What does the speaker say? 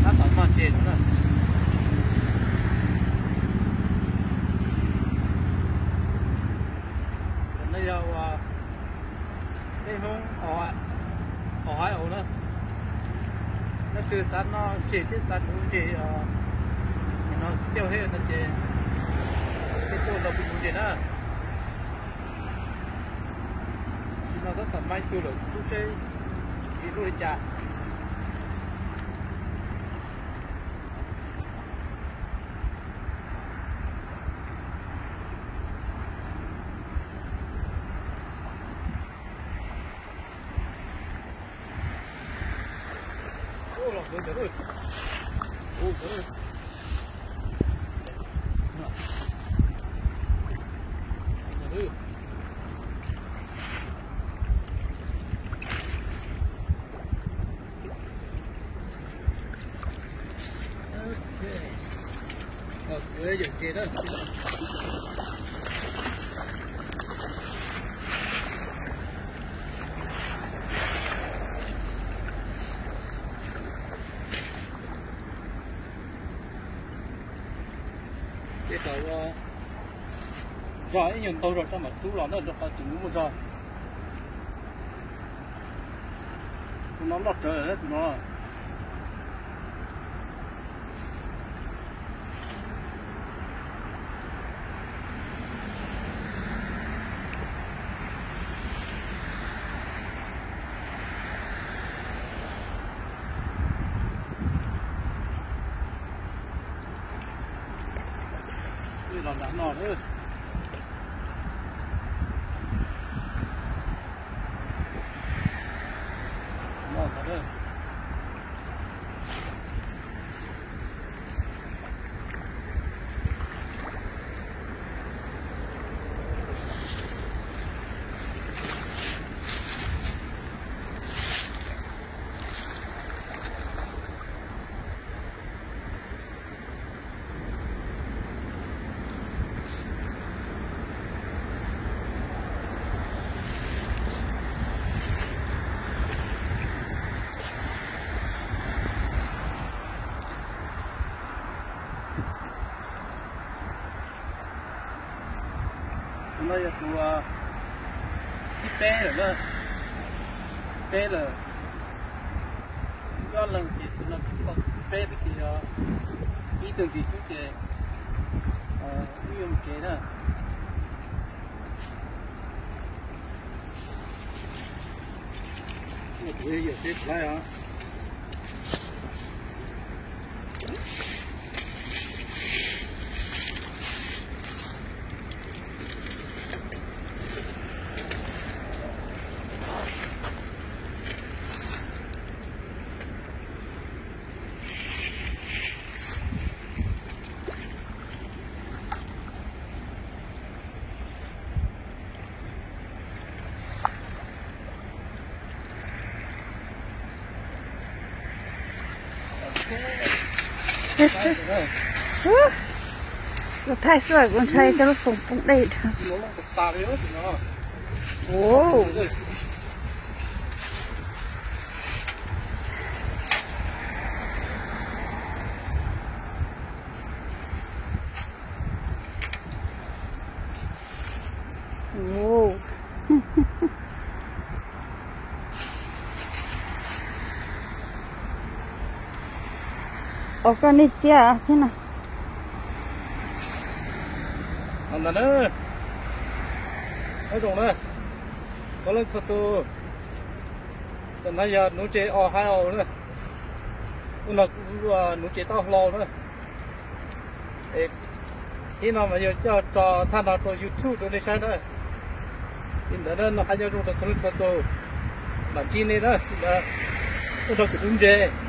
Ab tom mag ces no na. Tam no yog ua peb Hmoob os haib os na. Leej twg xav noj ntses thiab xav nuv ntses, nim no xib tiaj he no ces peb tuaj nrog kuv nuv ntses na. Tam no tab tom mag ib tug lawm, kuv twb seb tsis lub li cas. Ces tau zog ib nyuag ntaug zog rau mam rub los na, rau qhov tseem muaj zog. Tus no loj rawv tus no. Los nram no. Tus no yog tus thib peb lawm na, peb lawm. Ib ob leeg ces tus no peb, peb ces ib tug ntxiv xwb ces wb yuav mus tsev na. Kuv yawm teb tsis laib os. Kuv thaij xwb kuv ntshai cov lub foom poob dej dhau. Ua koj nej txiaj thiab na. Ntawd na, zoo na, koj leej txhua tus, tam no yog nuv ntses os haib os na, ua no kuv nuv ntses taub hlau na. Ib no mas yuav coj tso thaj no rau YouTube rau nej saib na. Li ntawd no hais nyob zoo rau txhua leej txhua tus, mam ntsib nej na, ua rau kuv nuv ntses.